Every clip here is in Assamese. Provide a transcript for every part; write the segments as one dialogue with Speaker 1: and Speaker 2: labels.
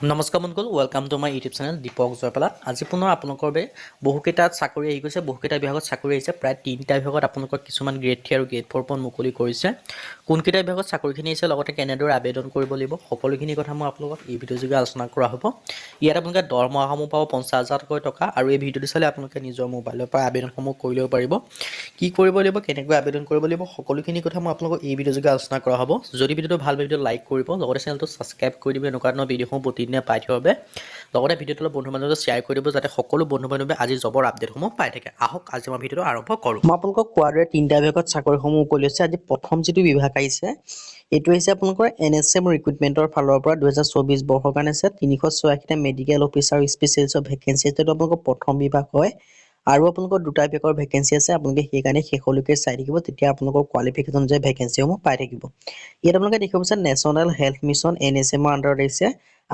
Speaker 1: নমস্কাৰ বন্ধুসকল, welcome to my YouTube channel Dipak জয়পালা। আজি পুনৰ আপোনালোকৰ বাবে বহুকেইটা চাকৰি আহি গৈছে। বহুকেইটা বিভাগত চাকৰি আহিছে। প্ৰায় তিনিটা বিভাগত আপোনালোকৰ কিছুমান গ্ৰেড 3 আৰু গ্ৰেড 4 পদ মুকলি কৰিছে। কোনকেইটা বিভাগত চাকৰিখিনি আহিছে, লগতে কেনেদৰে আবেদন কৰিব লাগিব, সকলোখিনি কথা মই আপোনালোকক এই ভিডিঅ' যোগে আলোচনা কৰা হ'ব। ইয়াত আপোনালোকে দৰমহাসমূহ পাব 50 হাজাৰকৈ টকা আৰু এই ভিডিঅ'টো চালে আপোনালোকে নিজৰ মোবাইলৰ পৰা আবেদনসমূহ কৰি ল'ব পাৰিব। কি কৰিব লাগিব, কেনেকৈ আবেদন কৰিব লাগিব, সকলোখিনি কথা মই আপোনালোকক এই ভিডিঅ' যোগে আলোচনা কৰা হ'ব। যদি ভিডিঅ'টো ভাল পায়, ভিডিঅ'টো লাইক কৰিব, লগতে চেনেলটো ছাবস্ক্ৰাইব কৰি দিব এনেকুৱা ধৰণৰ ভিডিঅ'সমূহ প্ৰতিদিনে পাই থাকিবৰ বাবে। লগতে ভিডিঅ'টো অলপ বন্ধু বান্ধৱীক শ্বেয়াৰ কৰি দিব, যাতে সকলো বন্ধু বান্ধৱে আজি জবৰ আপডেটসমূহ পাই থাকে। আহক, আজি মই ভিডিঅ'টো আৰম্ভ কৰোঁ। মই আপোনালোকক কোৱাৰ দৰে তিনিটা বিভাগত চাকৰিসমূহ মুকলি হৈছে। আজি প্ৰথম যিটো বিভাগ আহিছে, এইটো হৈছে আপোনালোকৰ এনএইচএম ৰিক্ৰুটমেণ্টৰ ফালৰ পৰা 2024 বৰ্ষৰ কাৰণে আছে। 386টা মেডিকেল অফিচাৰ স্পেচিয়েলিষ্টৰ ভেকেঞ্চি আছে। এইটো আপোনালোকৰ প্ৰথম বিভাগ হয় আৰু আপোনালোকৰ দুটা বিভাগৰ ভেকেঞ্চি আছে। আপোনালোকে সেইকাৰণে শেষলৈকে চাই থাকিব, তেতিয়া আপোনালোকৰ কোৱালিফিকেশ্যন অনুযায়ী ভেকেঞ্চিসমূহ পাই থাকিব। ইয়াত আপোনালোকে দেখিব পাইছে, নেশ্যনেল হেল্থ মিছন, এনএইচএমৰ আণ্ডাৰত আহিছে।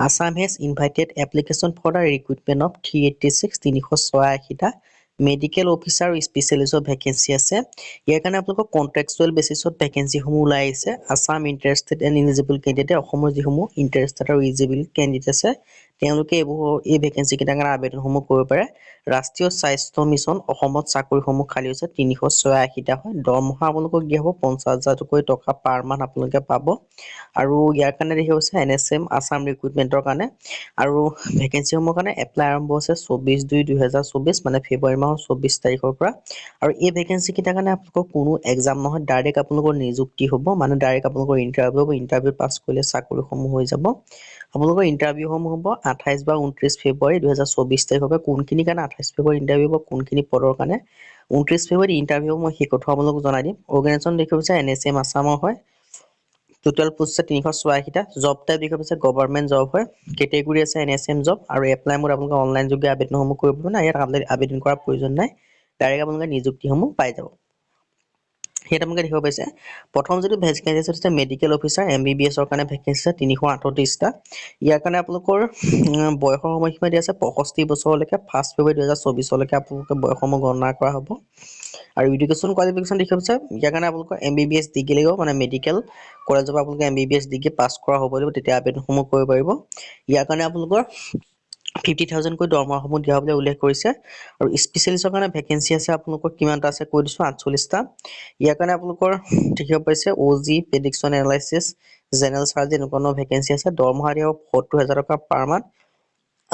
Speaker 1: Assam has invited application for the recruitment of 386, 386টা medical officer স্পেচিয়েলিষ্টৰ vacancy আছে। ইয়াৰ কাৰণে আপোনালোকৰ কণ্ট্ৰেকচুৱেল বেচিছত ভেকেঞ্চিসমূহ ওলাই আহিছে। আছাম ইণ্টাৰেষ্টেড এণ্ড ইলিজিবল কেণ্ডিডেটে, অসমৰ যিসমূহ ইণ্টাৰেষ্টেড আৰু ইলিজিবল কেণ্ডিডেট আছে, তেওঁলোকে এই ভেকেঞ্চি কেইটাৰ কাৰণে আবেদনসমূহ কৰিব পাৰে। ৰাষ্ট্ৰীয় স্বাস্থ্য মিছন, অসমত চাকৰিসমূহ খালী হৈছে। 386টা হয়। দৰমহা আপোনালোকক দিয়া হ'ব 50 হাজাৰকৈ টকা পাৰ মান্থ আপোনালোকে পাব। আৰু ইয়াৰ কাৰণে দেখিব হৈছে এনএইচএম আছাম ৰিক্ৰুটমেণ্টৰ কাৰণে আৰু ভেকেঞ্চিসমূহৰ কাৰণে এপ্লাই আৰম্ভ হৈছে 24/2/2024, মানে ফেব্ৰুৱাৰী মাহৰ 24 তাৰিখৰ পৰা। আৰু এই ভেকেঞ্চি কেইটাৰ কাৰণে আপোনালোকৰ কোনো এক্সাম নহয়, ডাইৰেক্ট আপোনালোকৰ নিযুক্তি হ'ব, মানে ডাইৰেক্ট আপোনালোকৰ ইণ্টাৰভিউ হ'ব। ইণ্টাৰভিউ পাছ কৰিলে চাকৰিসমূহ হৈ যাব। আপোনালোকৰ ইণ্টাৰভিউসমূহ হ'ব 28 বা 29 ফেব্ৰুৱাৰী 2024 তাৰিখৰ পৰা। কোনখিনিৰ কাৰণে 28 ফেব্ৰুৱাৰী ইণ্টাৰভিউ হ'ব, কোনখিনি পদৰ কাৰণে 29 ফেব্ৰুৱাৰী ইণ্টাৰভিউ হ'ব, মই সেই কথাও আপোনালোকক জনাই দিম। অৰ্গেনাইজেশ্যন দেখিব পাইছে, এনএইচএম আছামৰ হয়। টোটেল পোষ্ট আছে 386টা। জব টাইপ দেখিব পাইছে, গভৰ্ণমেণ্ট জব হয়। কেটেগৰী আছে এনএইচএম জব আৰু এপ্লাই মোড আপোনালোকে অনলাইন যোগে আবেদনসমূহ কৰিব পাৰিব। ইয়াত আবেদন কৰাৰ প্ৰয়োজন নাই, ডাইৰেক্ট আপোনালোকে নিযুক্তিসমূহ পাই যাব। ইয়াত আপোনালোকে দেখিব পাইছে, প্ৰথম যিটো ভেকেঞ্চি আছে মেডিকেল অফিচাৰ, এমবিবিএছৰ কাৰণে ভেকেঞ্চি আছে 338টা। ইয়াৰ কাৰণে আপোনালোকৰ বয়সৰ সময়সীমা দিয়া আছে 65 বছৰলৈকে। 1 ফেব্ৰুৱাৰী 2024লৈকে আপোনালোকে বয়সসমূহ গণনা কৰা হ'ব। আৰু এডুকেশ্যন কোৱালিফিকেশ্যন দেখিব পাইছে, ইয়াৰ কাৰণে আপোনালোকৰ এমবিবিএছ ডিগ্ৰী লাগিব, মানে মেডিকেল কলেজৰ পৰা আপোনালোকে এমবিবিএছ ডিগ্ৰী পাছ কৰা হ'ব লাগিব, তেতিয়া আবেদনসমূহ কৰিব পাৰিব। ইয়াৰ কাৰণে আপোনালোকৰ 50,000কৈ দৰমহাসমূহ দিয়া বুলি উল্লেখ কৰিছে। আৰু স্পেচিয়েলিষ্টৰ কাৰণে ভেকেঞ্চি আছে আপোনালোকৰ কিমানটা আছে কৈ দিছোঁ, 48টা। ইয়াৰ কাৰণে আপোনালোকৰ দেখিব পাইছে, অ' জি, প্ৰেডিকশ্যন এনালাইচিছ, জেনেৰেল চাৰ্জাৰী এনেকুৱা ধৰণৰ ভেকেঞ্চি আছে। দৰমহা দিয়া হ'ব 70,000 টকা পাৰ মান্থ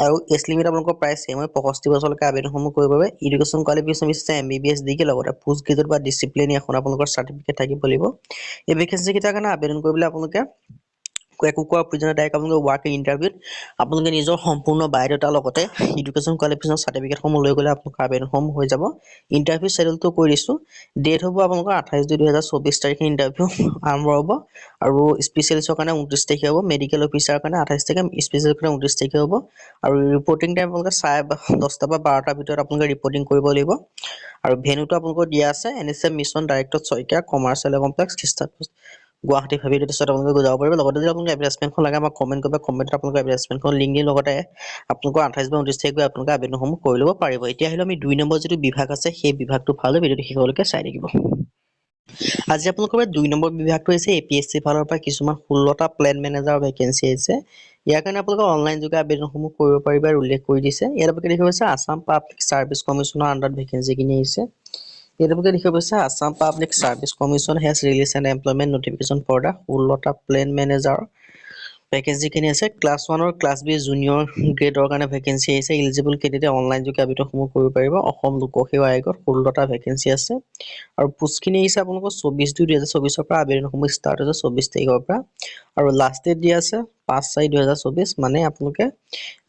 Speaker 1: আৰু এজ লিমিট আপোনালোকৰ প্ৰায় ছেম হয়, 65 বছৰলৈকে আবেদনসমূহ কৰিব বাবে। এডুকেশ্যন কোৱালিফিকেশ্যন বিচাৰিছে এমবিবিএছ ডিগ্ৰী, লগতে পোষ্ট গ্ৰেজুৱেট বা ডিচিপ্লিন এখন আপোনালোকৰ চাৰ্টিফিকেট থাকিব লাগিব। এই ভেকেঞ্চি কেইটাৰ কাৰণে আবেদন কৰিবলৈ আপোনালোকে একো কৰাৰ প্ৰয়োজন নাই। ডাইৰেক্ট আপোনালোকে ৱাক ইন ইণ্টাৰভিউত আপোনালোকে নিজৰ সম্পূৰ্ণ বায়'ডাটাৰ লগতে এডুকেশ্যন কোৱালিফিকেশ্যন চাৰ্টিফিকেটসমূহ লৈ গ'লে আপোনালোকৰ আবেদনসমূহ হৈ যাব। ইণ্টাৰভিউ শ্বেডিউলটো কৈ দিছোঁ। ডেট হ'ব আপোনালোকৰ 28/2/2024 তাৰিখে ইণ্টাৰভিউ আৰম্ভ হ'ব আৰু স্পেচিয়েলিষ্টৰ কাৰণে 29 তাৰিখে হ'ব। মেডিকেল অফিচাৰৰ কাৰণে 28 তাৰিখে, স্পেচিয়েলিষ্টৰ কাৰণে 29 তাৰিখে হ'ব। আৰু ৰিপৰ্টিং টাইম আপোনালোকে 10:30 পৰা 12টাৰ ভিতৰত আপোনালোকে ৰিপৰ্টিং কৰিব লাগিব। আৰু ভেনুটো আপোনালোকৰ দিয়া আছে NHM mission director, Saikia commercial complex, খ্ৰীষ্টান গুৱাহাটী। ভাবি পিছত আপোনালোকে যাব পাৰিব। লগতে যদি আপোনালোকে এডভাৰটাইজমেণ্টখন লাগে, আমাক কমেণ্ট কৰিব। কমেণ্টত আপোনালোকৰ এডভাৰটাইজমেণ্টখন লিংক দিম। লগতে আপোনালোকৰ 28 বা 29 তাৰিখ গৈ আপোনালোকে আবেদনসমূহ কৰি ল'ব পাৰিব। এতিয়া আহিলে আমি 2 নম্বৰ যিটো বিভাগ আছে, সেই বিভাগটো ভালদৰে ভিডিঅ'টো শেষলৈকে চাই থাকিব। আজি আপোনালোকৰ বাবে 2 নম্বৰ বিভাগটো হৈছে এপিএছচি ফালৰ পৰা কিছুমান 16টা প্লেন মেনেজাৰৰ ভেকেঞ্চি আহিছে। ইয়াৰ কাৰণে আপোনালোকে অনলাইন যোগে আবেদনসমূহ কৰিব পাৰিব আৰু উল্লেখ কৰি দিছে। ইয়াত আপোনালোকে দেখিব পাইছে, আছাম পাব্লিক ছাৰ্ভিচ কমিশ্যনৰ আণ্ডাৰত ভেকেঞ্চিখিনি আহিছে। ইয়াত আপোনালোকে দেখিব পাইছে, Assam Public Service Commission has release an employment notification for the 16টা plan manager ভেকেঞ্চিখিনি আছে। ক্লাছ 1ৰ ক্লাছ বি জুনিয়ৰ গ্ৰেডৰ কাৰণে ভেকেঞ্চি আহিছে। ইলিজিবল কেণ্ডিডেটে অনলাইন যোগে আবেদনসমূহ কৰিব পাৰিব। অসম লোকসেৱা আয়োগত 16টা ভেকেঞ্চি আছে আৰু পোষ্টখিনি আহিছে আপোনালোকৰ 24/2/2024ৰ পৰা। আবেদনসমূহ ষ্টাৰ্ট হৈছে 24 তাৰিখৰ পৰা আৰু লাষ্ট ডেট দিয়া আছে 5/4/2024, মানে আপোনালোকে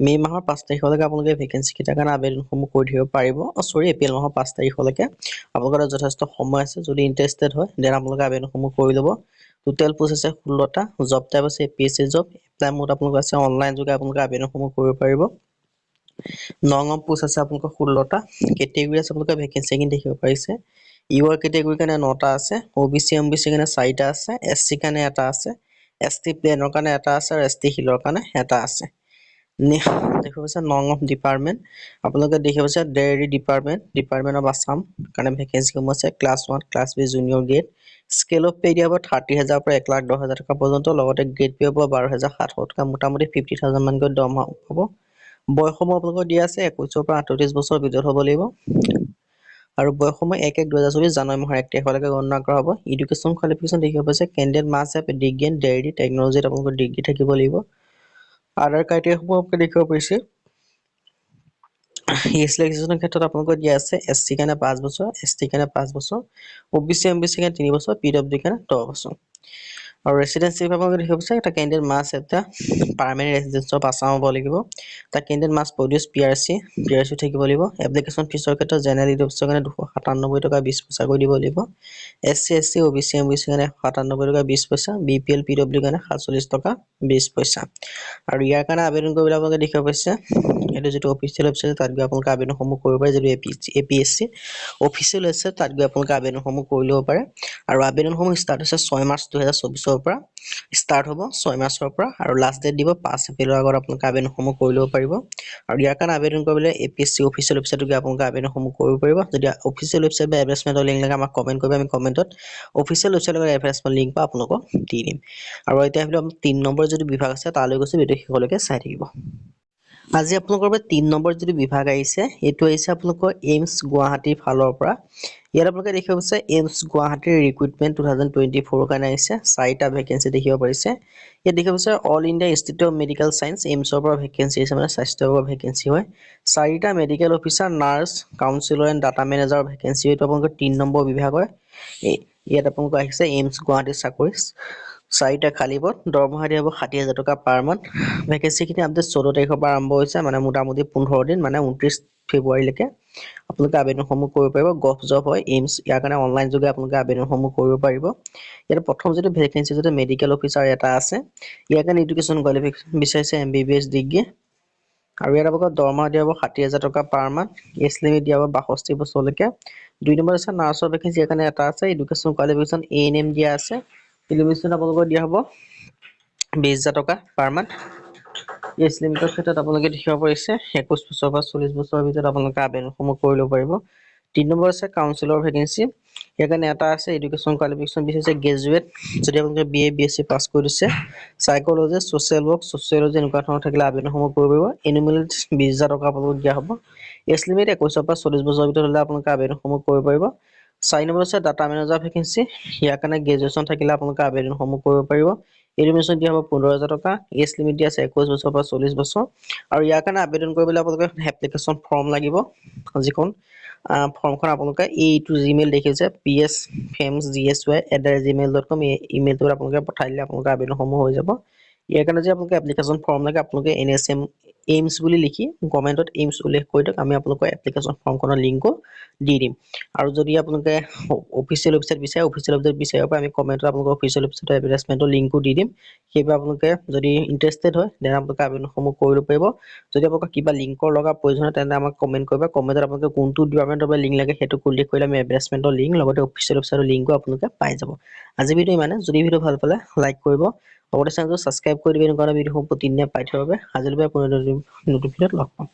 Speaker 1: মে' মাহৰ 5 তাৰিখলৈকে আপোনালোকে ভেকেঞ্চি কেইটাৰ কাৰণে আবেদনসমূহ কৰি থাকিব পাৰিব। চৰি, এপ্ৰিল মাহৰ 5 তাৰিখলৈকে আপোনালোকৰ যথেষ্ট সময় আছে। যদি ইণ্টাৰেষ্টেড হয়, then আপোনালোকে আবেদনসমূহ কৰি ল'ব। টোটেল পোষ্ট আছে 16টা। জব টাইপ আছে এপিএছচি জব। এপ্লাই মোড আপোনালোকৰ আছে অনলাইন যোগে আপোনালোকে আবেদনসমূহ কৰিব পাৰিব। নং অফ পোষ্ট আছে আপোনালোকৰ 16টা। কেটেগৰী আছে, আপোনালোকে ভেকেঞ্চিখিনি দেখিব পাৰিছে। ইউআৰ কেটেগৰীৰ কাৰণে নটা আছে, অ' বি চি, এম বি চিৰ কাৰণে চাৰিটা আছে, এছ চিৰ কাৰণে এটা আছে, এছ টি প্লেনৰ কাৰণে এটা আছে আৰু এছ টি হিলৰ কাৰণে এটা আছে। দেখিব পাইছে নং অফ ডিপাৰ্টমেণ্ট। আপোনালোকে দেখিব পাইছে dairy department, department of Assam কাৰণে ভেকেঞ্চিসমূহ আছে। Class 1, class B, junior grade. Scale of pay দিয়া হ'ব 30,000ৰ পৰা 1,10,000 টকা পৰ্যন্ত। লগতে গ্ৰেড পে হ'ব 12,700 টকা। মোটামুটি 50,000 মানকৈ দৰমহা হ'ব। বয়সসমূহ আপোনালোকৰ দিয়া আছে 21ৰ পৰা 38 বছৰৰ ভিতৰত হ'ব লাগিব আৰু বয়সসমূহ 1/1/2024 জানুৱাৰী মাহৰ 1 তাৰিখলৈকে গণনা কৰা হ'ব। এডুকেশ্যন কোৱালিফিকেশ্যন দেখিব পাইছে, candidate must have degree in dairy টেকনলজিত আপোনালোকৰ ডিগ্ৰী থাকিব লাগিব। আদাৰ ক্ৰাইটেৰিয়াসমূহ আপোনালোকে দেখিব পাৰিছে। এজ ৰিলেক্সেশ্যনৰ ক্ষেত্ৰত আপোনালোকৰ দিয়া আছে এছ চিৰ কাৰণে 5 বছৰ, এছ টিৰ কাৰণে 5 বছৰ, অ' বি চি, এম বি চিৰ কাৰণে 3 বছৰ, পি ডব্লিউ ডিৰ কাৰণে 10 বছৰ। আৰু ৰেচিডেঞ্চি আপোনালোকে দেখিব পাইছে, এটা candidate must have the permanent residence of Assam হ'ব লাগিব। The candidate must produce PRC, PRC থাকিব লাগিব। এপ্লিকেশ্যন ফিজৰ ক্ষেত্ৰত জেনেৰেল ইডব্লিউএছৰ কাৰণে 297 টকা 20 পইচাকৈ দিব লাগিব। এছ চি, এছ টি, অ' বি চি, এম বি চিৰ কাৰণে 197 টকা 20 পইচা, বি পি এল, পি ডব্লিউৰ কাৰণে 47 টকা 20 পইচা। আৰু ইয়াৰ কাৰণে আবেদন কৰিবলৈ আপোনালোকে দেখিব পাইছে, এইটো যিটো অফিচিয়েল ৱেবছাইট, তাত গৈ আপোনালোকে আবেদনসমূহ কৰিব পাৰে। যিটো A P S C official website, তাত গৈ আপোনালোকে আবেদনসমূহ কৰি ল'ব পাৰে। আৰু আবেদনসমূহ ষ্টাৰ্ট হৈছে 6 মাৰ্চ 2024ৰ পৰা ষ্টাৰ্ট হ'ব, 6 মাৰ্চৰ পৰা আৰু লাষ্ট ডেট দিব 5 এপ্ৰিলৰ আগত আপোনালোকে আবেদনসমূহ কৰি ল'ব পাৰিব। আৰু ইয়াৰ কাৰণে আবেদন কৰিবলৈ A P S C official ৱেবছাইটত গৈ আপোনালোকে আবেদনসমূহ কৰিব পাৰিব। যদি অফিচিয়েল ৱেবছাইট বা এডভাৰটাইজমেণ্টৰ লিংক লাগে, আমাক কমেণ্ট কৰিব। আমি কমেণ্টত অফিচিয়েল ৱেবছাইটৰ লগত এডভাৰটাইজমেণ্ট লিংক বা আপোনালোকক দি দিম। আৰু এতিয়া আহিলে 3 নম্বৰ যিটো বিভাগ আছে, তালৈ গৈছোঁ। ভিডিঅ' শেষলৈকে চাই থাকিব। আজি আপোনালোকৰ বাবে 3 নম্বৰ যিটো বিভাগ আহিছে, এইটো আহিছে আপোনালোকৰ এইমছ গুৱাহাটীৰ ফালৰ পৰা। ইয়াত আপোনালোকে দেখিব পাইছে, এইমছ গুৱাহাটীৰ ৰিক্ৰুইটমেণ্ট 2024ৰ কাৰণে আহিছে। চাৰিটা ভেকেঞ্চি দেখিব পাৰিছে। ইয়াত দেখিব পাইছে, All India Institute of Medical Science, এইমছৰ পৰা ভেকেঞ্চি আহিছে, মানে স্বাস্থ্য বিভাগৰ ভেকেঞ্চি হয়। চাৰিটা medical officer, nurse, counsellor and data মেনেজাৰৰ ভেকেঞ্চি। এইটো আপোনালোকৰ 3 নম্বৰ বিভাগ হয়। ইয়াত আপোনালোকৰ আহিছে এইমছ গুৱাহাটীৰ চাকৰি, চাৰিটা খালী পদ। দৰমহা দিয়া হ'ব 60,000 টকা পাৰ মান্থ। ভেকেঞ্চিখিনি আপডেট 14 তাৰিখৰ পৰা আৰম্ভ হৈছে, মানে মোটামুটি 15 দিন, মানে 29 ফেব্ৰুৱাৰীলৈকে আপোনালোকে আবেদনসমূহ কৰিব পাৰিব। গভ জব হয় এইমছ, ইয়াৰ কাৰণে অনলাইন যোগে আপোনালোকে আবেদনসমূহ কৰিব পাৰিব। ইয়াত প্ৰথম যিটো ভেকেঞ্চি, যিটো মেডিকেল অফিচাৰ এটা আছে, ইয়াৰ কাৰণে এডুকেশ্যন কোৱালিফিকেশ্যন বিচাৰিছে এমবিবিএছ ডিগ্ৰী। আৰু ইয়াত আপোনালোকৰ দৰমহা দিয়া হ'ব 60,000 টকা পাৰ মান্থ। এজ লিমিট দিয়া হ'ব 62 বছৰলৈকে। 2 নম্বৰ আছে নাৰ্ছৰ ভেকেঞ্চি, ইয়াৰ কাৰণে এটা আছে। এডুকেশ্যন কোৱালিফিকেশ্যন এএনএম দিয়া আছে। ৰেমুনাৰেশ্যন আপোনালোকৰ দিয়া হ'ব 20,000 টকা পাৰ মান্থ। এজ লিমিটৰ ক্ষেত্ৰত আপোনালোকে দেখিব পাৰিছে, 21 বছৰৰ পৰা 40 বছৰৰ ভিতৰত আপোনালোকে আবেদনসমূহ কৰি ল'ব পাৰিব। 3 নম্বৰ আছে কাউন্সিলৰ ভেকেঞ্চি, ইয়াৰ কাৰণে এটা আছে। এডুকেশ্যন কোৱালিফিকেশ্যন বিচাৰিছে গ্ৰেজুৱেট, যদি আপোনালোকে B A, B S C পাছ কৰি দিছে, চাইকলজি, ছ'চিয়েল ৱৰ্ক, ছ'চিয়লজি এনেকুৱা ধৰণৰ থাকিলে আবেদনসমূহ কৰিব পাৰিব। ৰেমুনাৰেশ্যন 20,000 টকা আপোনালোকক দিয়া হ'ব। এজ লিমিট 21ৰ পৰা 40 বছৰৰ ভিতৰত হ'লে আপোনালোকে আবেদনসমূহ কৰিব পাৰিব। 4 নম্বৰ আছে ডাটা মেনেজাৰ ভেকেঞ্চি, ইয়াৰ কাৰণে গ্ৰেজুৱেশ্যন থাকিলে আপোনালোকে আবেদনসমূহ কৰিব পাৰিব। ৰেমুনাৰেশ্যন দিয়া হ'ব 15,000 টকা। এজ লিমিট দিয়া আছে 21 বছৰৰ পৰা 40 বছৰ। আৰু ইয়াৰ কাৰণে আবেদন কৰিবলৈ আপোনালোকে এপ্লিকেশ্যন ফৰ্ম লাগিব, যিখন ফৰ্মখন আপোনালোকে এইটো জিমেইল দেখিছে, psfemsgsy@gmail.com, এই ইমেইলটোত আপোনালোকে পঠাই দিলে আপোনালোকৰ আবেদনসমূহ হৈ যাব। ইয়াৰ কাৰণে যে আপোনালোকে এপ্লিকেশ্যন ফৰ্ম লাগে, আপোনালোকে এন এছ এম এইমছ বুলি লিখি কমেণ্টত এইমছ উল্লেখ কৰি দিয়ক। আমি আপোনালোকৰ এপ্লিকেশ্যন ফৰ্মখনৰ লিংকো দি দিম। আৰু যদি আপোনালোকে অফিচিয়েল ৱেবছাইট বিচাৰে, অফিচিয়েল ৱেবছাইট বিচাৰিব পাৰে। আমি কমেণ্টত আপোনালোকৰ অফিচিয়েল ৱেবছাইটৰ এডভাৰটাইজমেণ্টৰ লিংকো দি দিম। সেইবাবে আপোনালোকে যদি ইণ্টাৰেষ্টেড হয়, then আপোনালোকে আবেদনসমূহ কৰিব পাৰিব। যদি আপোনালোকৰ কিবা লিংকৰ লগা প্ৰয়োজন হয়, তেন্তে আমাক কমেণ্ট কৰিব। কমেণ্টত আপোনালোকে কোনটো ডিপাৰ্টমেণ্টৰ পৰা লিংক লাগে, সেইটো উল্লেখ কৰিলে আমি এডভাৰটাইজমেণ্টৰ লিংক লগতে অফিচিয়েল ৱেবছাইটৰ লিংকো আপোনালোকে পাই যাব। আজি ভিডিঅ' ইমানে। যদি ভিডিঅ' ভাল পালে লাইক কৰিব, লগতে চেনেলটো ছাবস্ক্ৰাইব কৰি দিব, এনেকুৱা ভিডিঅ'সমূহ প্ৰতিদিনে পাই থাকিবৰ বাবে। আজিলৈ পুনৰ নতুন ভিডিঅ'ত লগ পাম।